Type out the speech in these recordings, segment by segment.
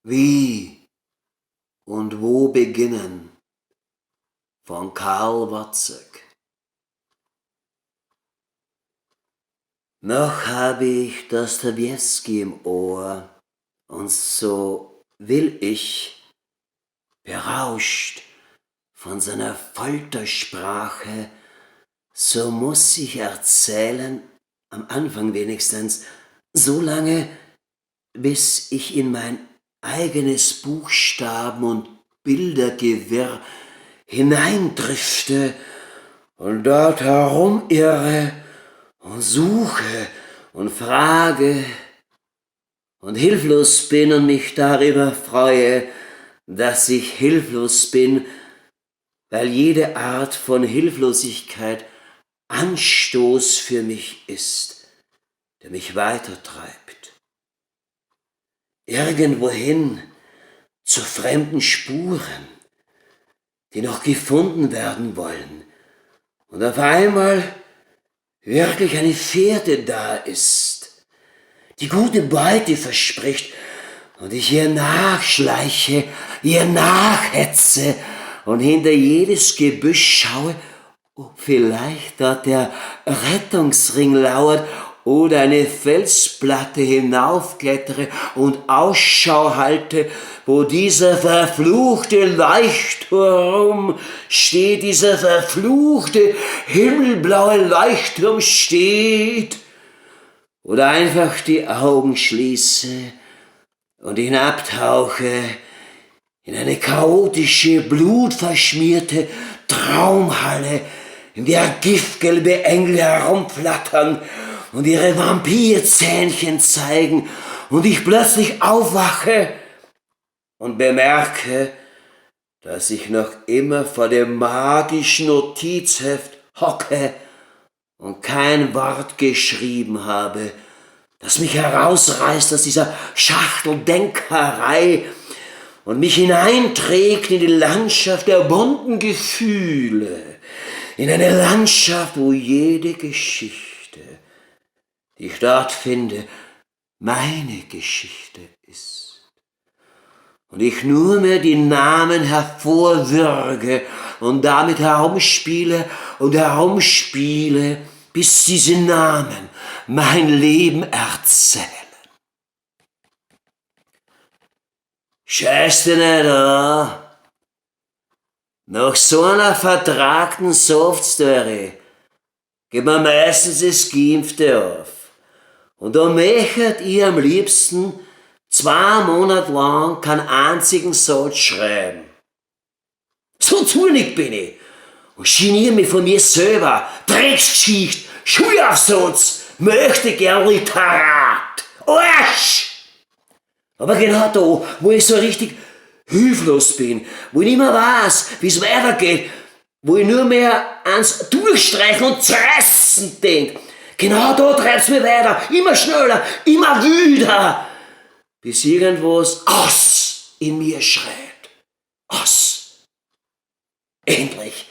Wie und wo beginnen von Karl Watzek. Noch habe ich Dostojewski im Ohr und so will ich, berauscht von seiner Foltersprache, so muss ich erzählen, am Anfang wenigstens, so lange, bis ich in mein eigenes Buchstaben- und Bildergewirr hineindrifte und dort herumirre und suche und frage und hilflos bin und mich darüber freue, dass ich hilflos bin, weil jede Art von Hilflosigkeit Anstoß für mich ist, der mich weitertreibt. Irgendwohin zu fremden Spuren, die noch gefunden werden wollen und auf einmal wirklich eine Fährte da ist, die gute Beute verspricht und ich ihr nachschleiche, ihr nachhetze und hinter jedes Gebüsch schaue, ob vielleicht dort der Rettungsring lauert oder eine Felsplatte hinaufklettere und Ausschau halte, wo dieser verfluchte Leuchtturm steht, dieser verfluchte himmelblaue Leuchtturm steht, oder einfach die Augen schließe und hinabtauche in eine chaotische, blutverschmierte Traumhalle, in der giftgelbe Engel herumflattern und ihre Vampirzähnchen zeigen und ich plötzlich aufwache und bemerke, dass ich noch immer vor dem magischen Notizheft hocke und kein Wort geschrieben habe, das mich herausreißt aus dieser Schachteldenkerei und mich hineinträgt in die Landschaft der bunten Gefühle, in eine Landschaft, wo jede Geschichte, die ich dort finde, meine Geschichte ist. Und ich nur mehr die Namen hervorwürge und damit herumspiele und herumspiele, bis diese Namen mein Leben erzählen. Scheiß dich nicht an. Nach so einer vertragten Softstory gibt man meistens das Geimpfte auf. Und da möchtet ihr am liebsten 2 Monate lang keinen einzigen Satz schreiben. So zornig bin ich und geniere mich von mir selber. Drecksgeschichte, Schulaufsatz, möchte gern Literat. Arsch! Aber genau da, wo ich so richtig hilflos bin, wo ich nicht mehr weiß, wie's weitergeht, wo ich nur mehr ans Durchstreichen und Zerreißen denk, genau da treibt's mich weiter, immer schneller, immer wüder, bis irgendwas aus in mir schreit. Aus. Endlich,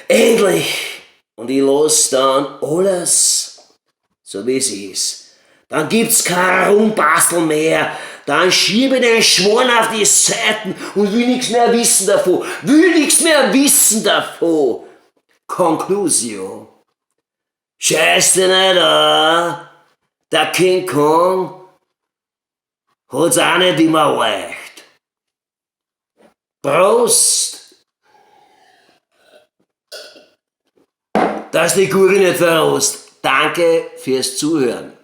endlich. Und ich lass dann alles, so wie's ist. Dann gibt's kein Rumbasteln mehr. Dann schiebe ich den Schwan auf die Seiten und will nix mehr wissen davon. Will nix mehr wissen davon. Conclusio. Scheiß dich nicht an. Der King Kong hat's auch nicht immer leicht. Prost! Dass die Gurke nicht verrost. Danke fürs Zuhören.